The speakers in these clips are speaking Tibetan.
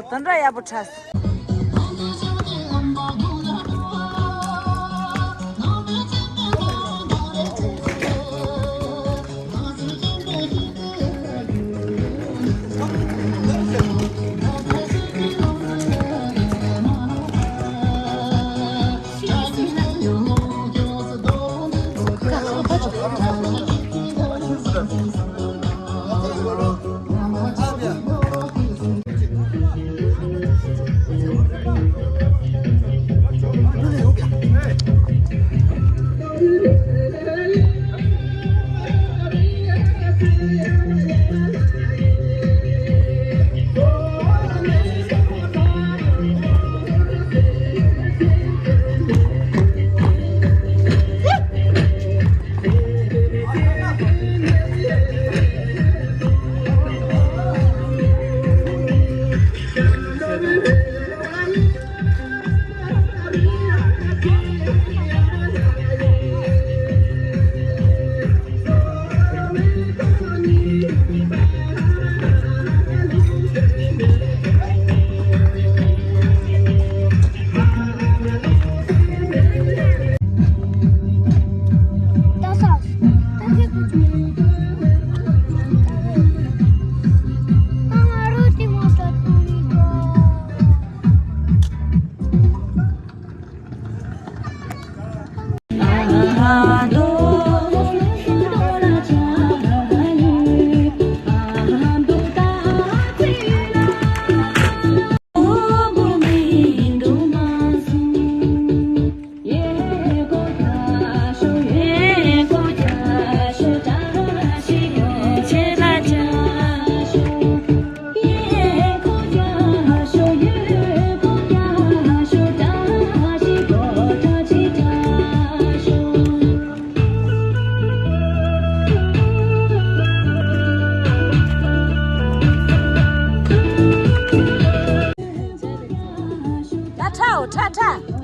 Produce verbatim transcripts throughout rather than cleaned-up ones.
དེ་འདྲ་ཡག་པོ་འཁྲབ་སོང་། ད་ཁྲའོ་ཁྲ་ཁྲ།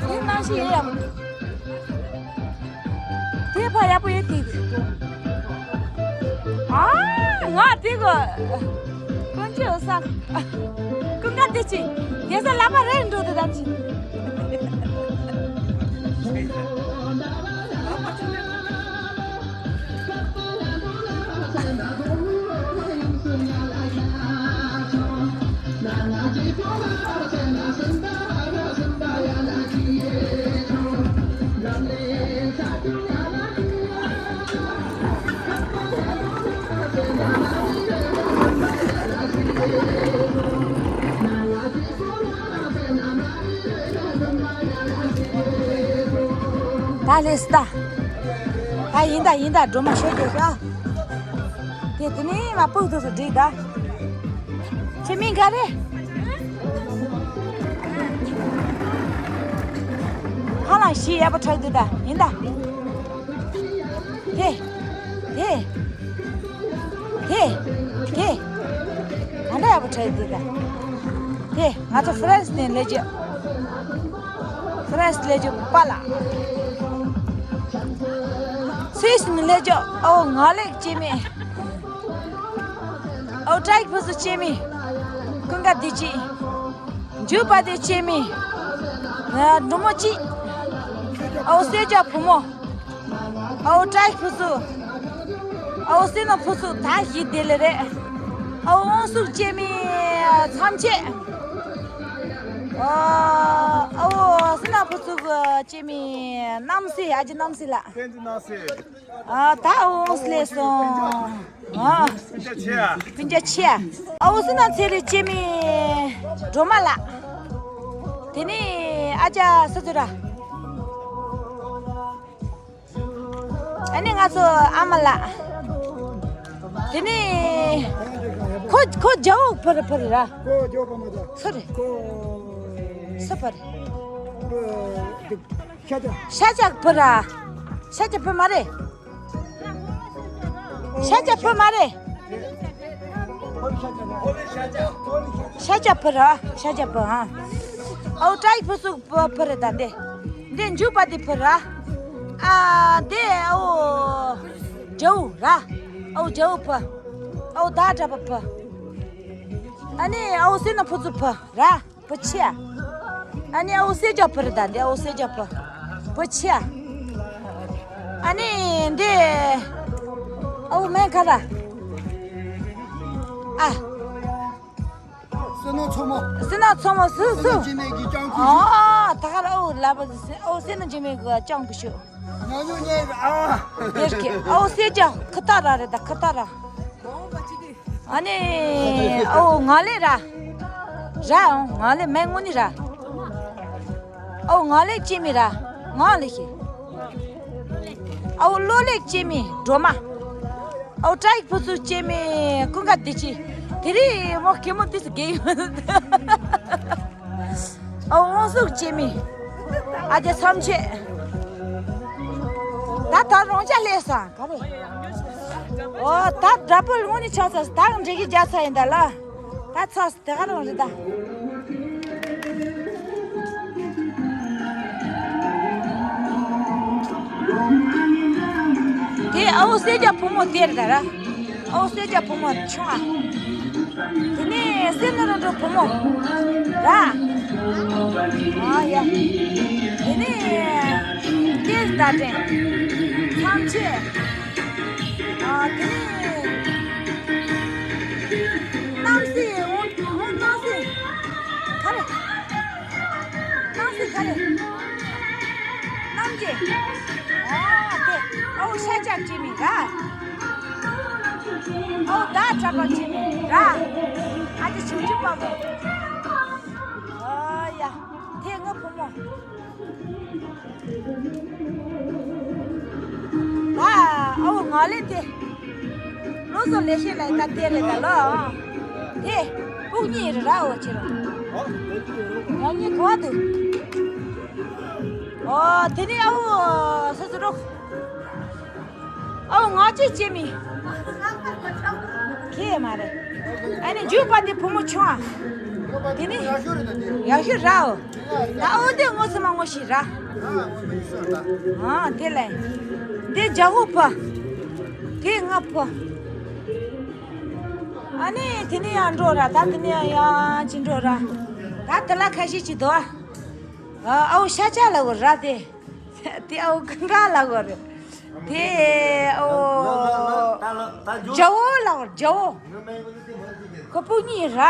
དེ་གནང་ཤེས་ཡོད་ཡ། དེ་ཕ་ཡག་པོ་ཡོད་དེ། ཨ། ང་དེ་གོ། ཀུན་སྤྱོད་ས། ཀུན་དགའ་དེ་ཅི། རྒྱལ་ས་ལག་པ་རེད་འགྲོ་དེ་ད་ཅི། ད་ལེས་ད། ད་ཡིན་ད་ཡིན་ད་སྒྲོལ་མ་ཤོད་རྒྱུ་ཤ། དེ་དེ་ནས་མ་ཕུག་ཏུ་སུ་བསྒྲིགས་ད། ཁྱེད་མིང་ག་རེ། ཧ་ལ་ཤི་ཡ་པ་ཁྲག་དུ་ད་ཡིན་ད། དེ། དེ། དེ། དེ། ག་འདྲ་ཡག་པོ་ཁྲ་ཡི་འདུག་ག་དེ་ང་ཚོ་ཧྥ་རན་སི་ནས་སླེབས་རྒྱུ། ཧྥ་རན་སི་སླེབས་རྒྱུ་པཱ་ལགས། སུད་སི་ནས་སླེབས་རྒྱུ་ཨོ་ང་ལེགས་སྐྱེས་མེད། ཨོ་ཏྲའི་ཕུ་སུ་སྐྱེས་མེད། ཀུན་དགའ་བདེ་སྐྱིད། འཇུ་པ་དེ་སྐྱེས་མེད། འགྲོ་མོ་སྐྱིད། ཨོ་སེ་ཅག་བུ་མོ། ཨོ་ཏྲའི་ཕུ་སུ། ཨའོ་སེ་ན་ཕུ་ཚུགས་ད་ཞིག་དེ་ལེ་རེད། ཨའོ་དབང་ཕྱུག་སྐྱེས་མི་མཚམས་ཆད། ཨའོ་སེ་ན་ཕུ་ཚུགས་སྐྱེས་མི་རྣམ་སྲས། ཨ་ཅེ་རྣམ་སྲས་ལགས། བསྟན་འཛིན་རྣམ་སྲས། ཨ་ད་ཨའོ་སླེབས་སོང་། ཨ་སྤུན་ཀྱག་ཆེ་ཡ། སྤུན་ཀྱག་ཆེ་ཡ། ཨའོ་སེ་ན་ཚེ་རིང་སྐྱེས་མི་སྒྲོལ་མ་ལགས། དེ་ནས་ཨ་ཅག་སུ་ཚོད་ར། ཨ་ནི་ང་ཚོ་ཨ་མ་ལགས། དེ་ནས་ཁོ་ཁོ་རྒྱ་བོ་ཕུ་རེད་ཕུ་རེད་ར། ཁོ་རྒྱ་བོ་ཕུ་མ་རེད། སུ་རེད། ཁོ་སུ་ཕུ་རེད། ཤ་ཅག་ཤ་ཅག་ཕུ་ར། ཤ་ཅག་ཕུ་མ་རེད། ཤ་ཅག་ཕུ་མ་རེད། ཤ་ཅག་ཕུ་ར། ཤ་ཅག་ཕུ། ཨ་ཨའོ་ཏྲ་ཡིག་ཕུ་ཚུགས་ཕུ་ཕུ་རེད་ད་འདི། འདི་འཇུ་པ་དེ་ཕུ་ར། ཨ་འདི་ཨའོ་རྒྱ་བོ་ར། ཨའོ་རྒྱ་བོ་ཕུ། ཨའོ་ད་དྲ་པ་ཕུ། ཨ་ནི་ཨའོ་སེ་ན་ཕུ་ཚུགས་ཕུ་ར། ཕུ་ཆེ་ཡ། ཨ་ནི་ཨའོ་སེ་རྒྱ་ཕུ་རེད་ད་འདི། ཨའོ་སེ་རྒྱ་ཕུ། ཕུ་ཆེ་ཡ། ཨ་ནི་འདི་ཨའོ་མེན་ཁ་ར། ཨ་སེ་ན་མཚོ་མོ། སེ་ན་མཚོ་མོ་སུ་སེ་ན་སུ། འཇིགས་མེད་ཀྱི་སྤྱང་ཀི་ཤོད། ཨ་ད་ག་ར་ཨའོ་ལ་པ་ཨའོ་སེ་ན་འཇིགས་མེད་ཀྱི་སྤྱང་ཀི་ཤོད། ཉག་ཉོག་ཉལ་ཡོད་ཨ། དེར་ཁེ་ཨའོ་སེ་རྒྱ་ཁི་ཏ་ར་རེད་ད་ཁི་ཏ་ར། ཨ་ནི་ཨའོ་ངང་ལེགས་ར། ར་ཨའོ་ངང་ལེགས་མེན་དངོས་གནས་ར། ཨའོ་ངང་ལེགས་སྐྱེས་མི་ར། ངང་ལེགས་ཤེས། ཨའོ་བློ་ལེགས་སྐྱེས་མི་སྒྲོལ་མ། ཨའོ་ཏྲ་ཡིག་ཕུ་ཚུགས་སྐྱེས་མི་ཀུན་དགའ་བདེ་སྐྱིད། དེ་རིང་མོ་གད་མོ་དུས་སུ་རྒས་ཡོད། ཨའོ་དབང་ཕྱུག་སྐྱེས་མི་ཨ་ཅེ་མཚམས་ཆད། ད་ད་རང་ཅག་སླེབས་སོང་ག་རེ། ཨོ་ད་དྲ་པོ་དངོས་གནས་ཆགས་ཚར། ད་འགྲིག་གི་རྒྱ་ཚ་ཡིན་ད་ལ། ད་ཚ་དེ་ག་རང་རེད་ད། དེ་ཨའོ་སེ་རྒྱ་བུ་མོ་དེ་རེད་ད་ར། ཨའོ་སེ་རྒྱ་བུ་མོ་ཆུང་ཨ། དེ་ནས་སེ་ན་ར་འགྲོ་བུ་མོ་ར། ཨ་ཡ། དེ་ནས་སྐྱེས་ཟླ་སྒྲོན། མཚམས་ཆད། ཨ་དེ་ནས་རྣམ་སྲས་འོང་འོང་། རྣམ་སྲས་ག་རེ། རྣམ་སྲས་ག་རེ། རྣམ་རྒྱལ། ཨོ་དེ་ཨའོ་ཤ་ཅག་སྐྱེས་མི་ར། ཨའོ་ད་གྲྭ་པ་སྐྱེས་མི་ར། ཨ་ཅེ་ཆུང་ཆུང་པ་མོ། ཨ་ཡ་དེ་ངའི་བུ་མོ། ད་ཨའོ་ངང་ལེགས་དེ། བློ་བཟང་ལེགས་བཤད་ལ་ད་དེ་རེད་ད་ལོ། དེ་སྤུན་གཉིས་རེད་ར་འོ་ཅི་ར། ཡང་གཉིས་གོ་བ་འདུག་ཨོ་དེ་ནས་ཨའོ་སོ་སོ་རོགས། ཨའོ་ང་ཅི་བྱེད་མི། ཁྱེད་མ་རེད། ཨ་ནི་རྒྱུག་པ་དེ་བུ་མོ་ཆུང་ཨ། དེ་ནི་ཡག་ཤོས་ར་འོ། ད་ཨོ་དེ་ངོ་སི་མ་ངོ་ཤི་ར། ཨ་དེ་ལས། དེ་རྒྱ་ཧོ་ཕ། དེ་ང་ཕ། ཨ་ནི་དེ་ནི་ཡང་འགྲོ་ར། ད་དེ་ནི་ཡང་ཅི་འགྲོ་ར། ད་དེ་ལ་ཁ་ཤས་ཅི་དོ་ཨ། ཨའོ་ཤ་ཆ་ལ་འོ་ར་དེ། དེ་ཨའོ་གང་ག་ལ་འོ་རེད། དེ་ཨོ། རྒྱ་བོ་ལ་འོ་རྒྱ་བོ། ཁོ་སྤུན་གཉིས་ར།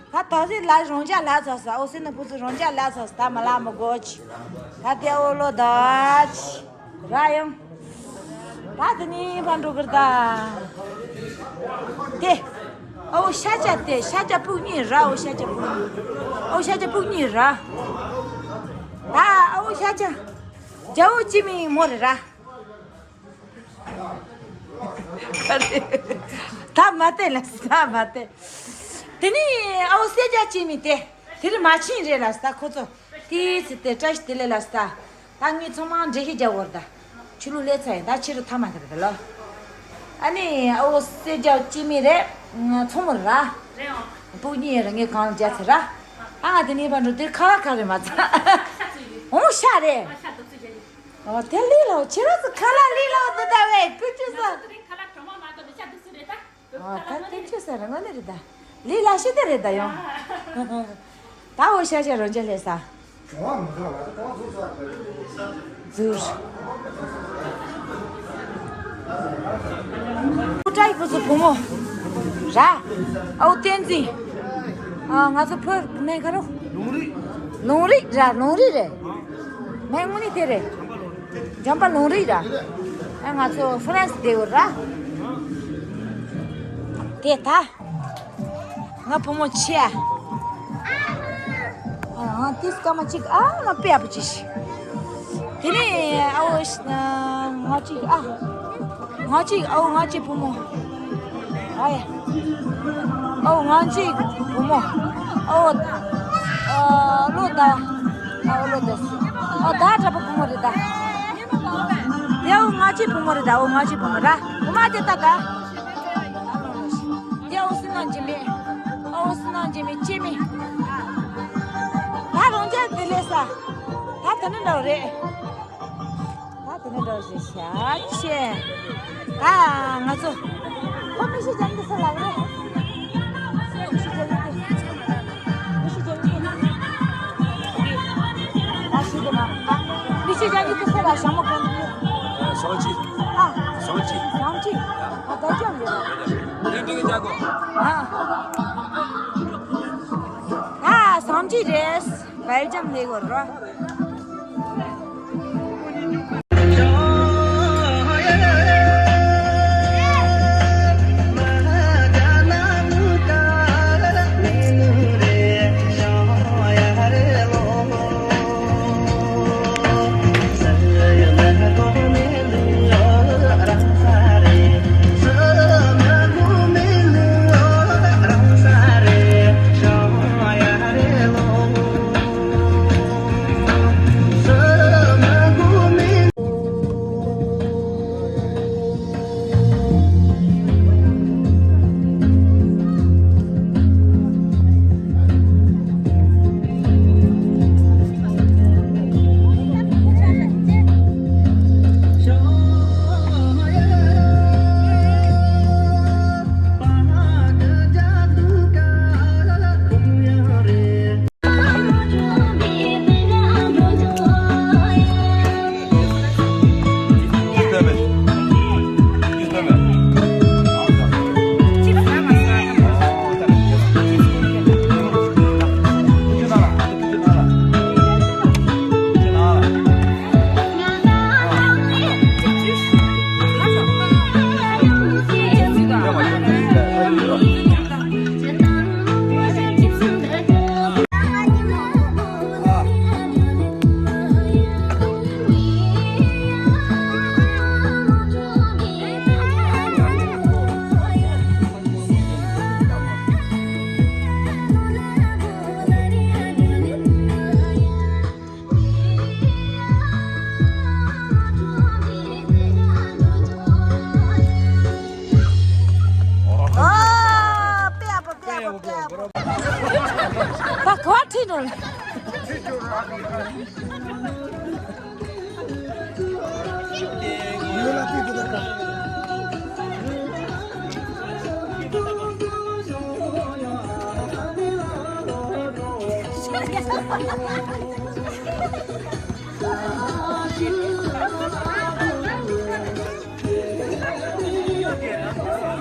ད་ད་སེ་ལ་རང་ཅག་ལ་ཚོ་ས། ཨོ་སེ་ན་བུ་ཚོ་རང་ཅག་ལ་ཚོ་ས། ད་མ་ལ་མ་གོ་ཅི། ད་དེ་ཨོ་ལོ་ད་ཅི། ར་ཡང་། ད་དེ་ནི་ཕ་འགྲོ་གི་ར་ད། དེ། ཨོ་ཤ་ཅག་དེ་ཤ་ཅག་སྤུན་གཉིས་ར། ཨོ་ཤ་ཅག་སྤུན་གཉིས། ཨོ་ཤ་ཅག་སྤུན་གཉིས་ར། ད་ཨོ་ཤ་ཅག་རྒྱ་བོ་སྐྱེས་མི་མོ་རེད་ར། ད་མ་བལྟས་ལ་ད་མ་བལྟས། དེ་ནི་ཨའོ་སེ་རྒྱ་སྐྱེས་མི་དེ་དེ་རིང་མ་ཕྱིན་རེད་ལ་ས། ཁོ་ཚོ་དེའི་ཚེ་དེ་བཀྲ་ཤིས་བདེ་ལེགས་ལ་ས། ད་ངས་ཚང་མ་འགྲེལ་བཤད་རྒྱག་འོར་ད། ཆུ་ལུག་ལས་ཚ་ཡིན་ད་ཕྱི་རུ་ཐ་མ་དེ་རེད་ལ། ཨ་ནི་ཨའོ་སེ་རྒྱ་སྐྱེས་མི་རེད། ཚང་མ་ར། སྤུན་གཉིས་ར་ངས་གང་རྒྱ་ཚེ་ར། ཨ་ང་དེ་ནས་ཕ་འགྲོ་དེ་ཁ་ལ་ཁ་རེད་མ་ཚ། འོང་ཤ་རེད། ཨོ་དེ་ལི་ལོ་ཁྱེད་རང་ཚོ་ཁ་ལག་ལི་ལོ་དེ་ལྟ་བས་ཀུ་ཅི་ཟ། ཨོ་ད་ཀུ་ཅི་ཟ་རེད་ངོ་ནི་རེད་ད། ལི་ལ་ཤི་དེ་རེད་ད་ཡོང་། ད་འོ་ཤ་ཤ་རོ་འཇལ་ལས་ས། ཟུར། ཀུ་ཀྲའི་བུ་ཚོ་བུ་མོ་ར། ཨའོ་བསྟན་འཛིན། ཨ་ང་ཚོ་བོད་སྨན་ཁ་རོ། ལུང་རིགས། ལུང་རིགས་ར་ལུང་རིགས་རེད། སྨན་དངོས་གནས་དེ་རེད། འཇམ་པ་ལུང་རིགས་ར། ཨ་ང་ཚོ་ཧྥ་རན་སི་བསྡད་ཡོད་ར། དེ་ད། ང་བུ་མོ་ཆེ་ཨ། ཨ་ཏིས་སྐར་མ་གཅིག་ཨ་ང་དཔེ་ཡག་པོ་ཅིག་དེ་ནས་ཨའོ་ང་གཅིག་ཨ། ང་གཅིག་ཨའོ་ང་གཅིག་བུ་མོ། ཨ་ཡ། ཨའོ་ང་གཅིག་བུ་མོ། ཨའོ། ཨ་ལོ་ད། ཨའོ་ལོ་ད། ཨ་ད་གྲྭ་པ་བུ་མོ་རེད་ད། ཡ་ཨའོ་ང་གཅིག་བུ་མོ་རེད་ད། ཨའོ་ང་གཅིག་བུ་མོ་ར། བུ་མ་དེ་ད་ད། ཡ་ཨོ་སི་ནང་འཇིམ་མེ། ཨོ་སི་ནང་འཇིམ་མེ་ཅི་མེ། ད་རང་རྒྱལ་དེ་ལས་ས། ད་དེ་ནི་འདྲ་བོ་རེད། ད་དེ་ནི་འདྲ་བོ་ཞེས་བྱ་ཆེ། ད་ང་ཚོ། ཁོ་མི་ཤི་ཅན་གྱི་ས་ལ་རེད། མི་ཤི་ཅན་གྱི། མི་ཤི་ཅན་གྱི། ད་ཤི་གི་མ། མི་ཤི་ཅན་གྱི་ས་ལ་ཞྭ་མོ་གོན་གྱི། ཞང་ཅི། ཨ། ཞང་ཅི། ཞང་ཅི། ཨ་ད་ཅང་ཡོད། ལན་འདི་གི་ཅག་གོ། ཨ། ཨ་སང་ཅི་རེད། བེལ་ཇམ་ལས་གོ་རོ།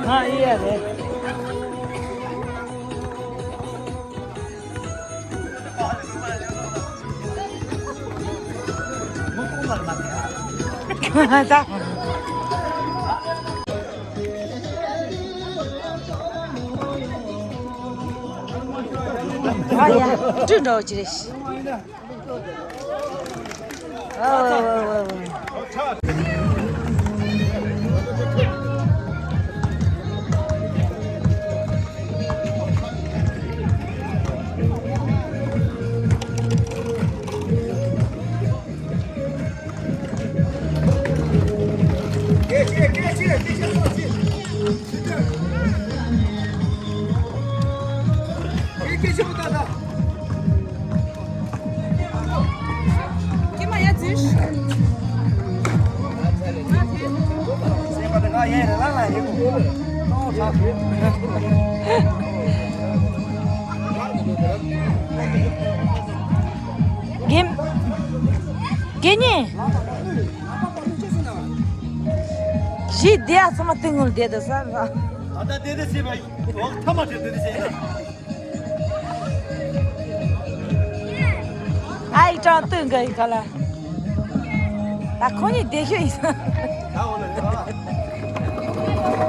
ང་ཡི་ཡ་རེད། ད། ཨ་ཡ། སྤྲིན་འདྲ་བོ་ཅིག་རེད། རྒན། རྒན་ཉེ། ཞིག་བསྡད་ཚང་མ་སྟེང་ངོ་བསྡད་དུ་ས་ར། ད་ལྟ་བསྡད་དེ་སྲིད་པ་ཡིན། འོ་ཐ་མ་བྱེད་དེ་དེ་བྱེད་ཡིན། ཨ་ཡི་ཀྲང་སྟོན་ག་ཡི་ག་ལ། ད་ཁོ་གཉིས་བསྡད་ཤོད་ཡིན་ས། ད་འོ་ན་ཡོད་ཨ།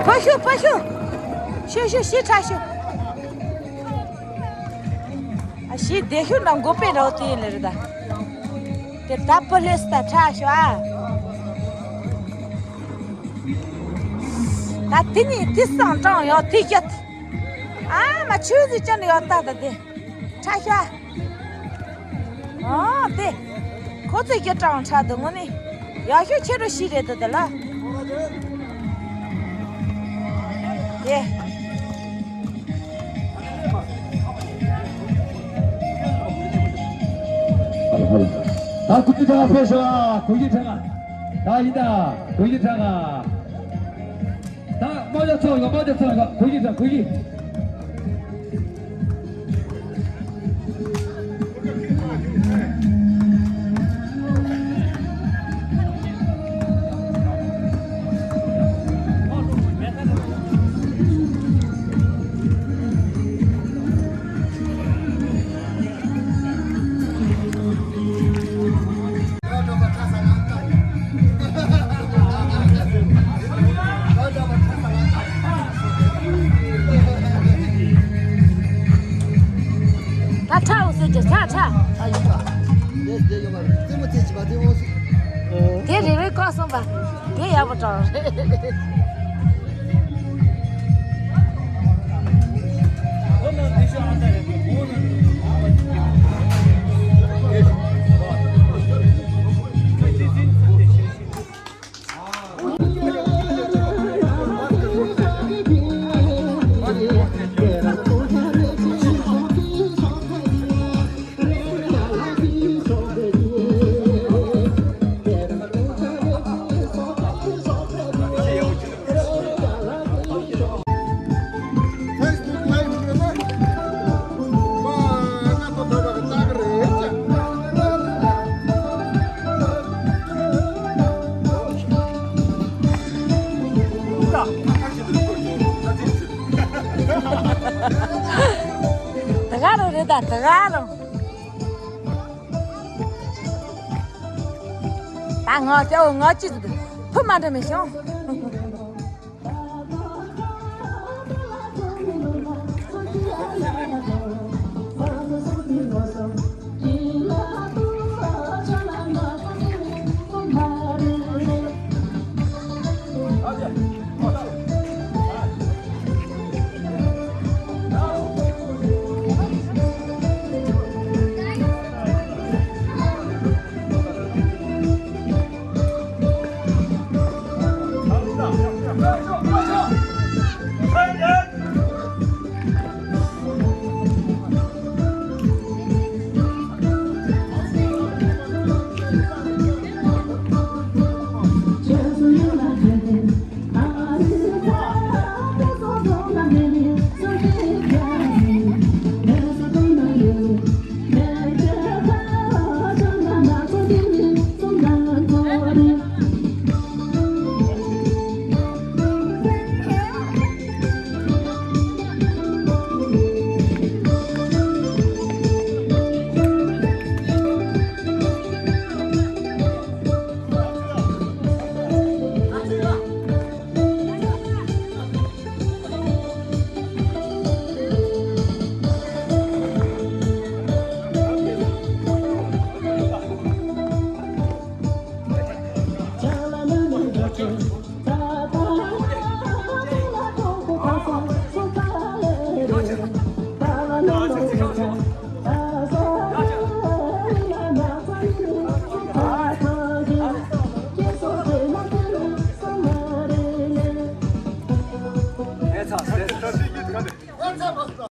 ཕ་ཤོ་ཕ་ཤོ། ཤོ་ཤོ་ཤི་ཁྲ་ཤོ། ཨ་ཞིག་བསྡད་ཤོད་ན་མགོ་པས་རོ་དེ་ལེ་རེད་ད། དེ་ད་པོ་ལེ་སི་ད་ཁྲ་ཤོ་ཨ། ད་དེ་ནི་དེ་སང་ཀྲང་ཡོད་དེ་ཡོད། ཨ་མ་ཆུ་ཟི་ཅན་ཡོད་ད་ད་དེ། ཁྲ་ཤ། ཨ་དེ། ཁོ་ཚོས་ཀྱི་ཀྲང་ཁྲ་དུ་ངོ་ནི། ཡག་ཤོས་ཁྱེད་རོ་ཤི་རེད་དུ་དེ་ལ། དེ། ད་ཁུ་ཁྱི་ཁྲ་ཕེ་ཤོ་ཨ། ཁུ་ཁྱི་ཁྲ། ད་ཡིན་ད། ཁུ་ཁྱི་ཁྲ། ད་མོ་ཡ་ཚོ་ཡོ་མོ་ཡ་ཚོ་ཡོ་གུ་ཡི་ད་གུ་ཡི། ད་ཁྲ་འོ་ཟེར་གྱི་ཁྲ་ཁྲ། ཨ་ཡིན་པ། དེ་དེ་ཡོད་མ་རེད། རྩེད་མོ་རྩེ་བྱེད་པ་དེ་འོང་སྲིད། དེ་རེ་རེ་བཀག་སོང་པ། དེ་ཡག་པོ་དྲག་རེད། ད་ག་རང་རེད་ད། ད་ག་རང་། ད་ང་སྐྱ་བོ་ང་ཅི་ཟིག་ཕུ་མ་འདྲ་མི་ཤོང་།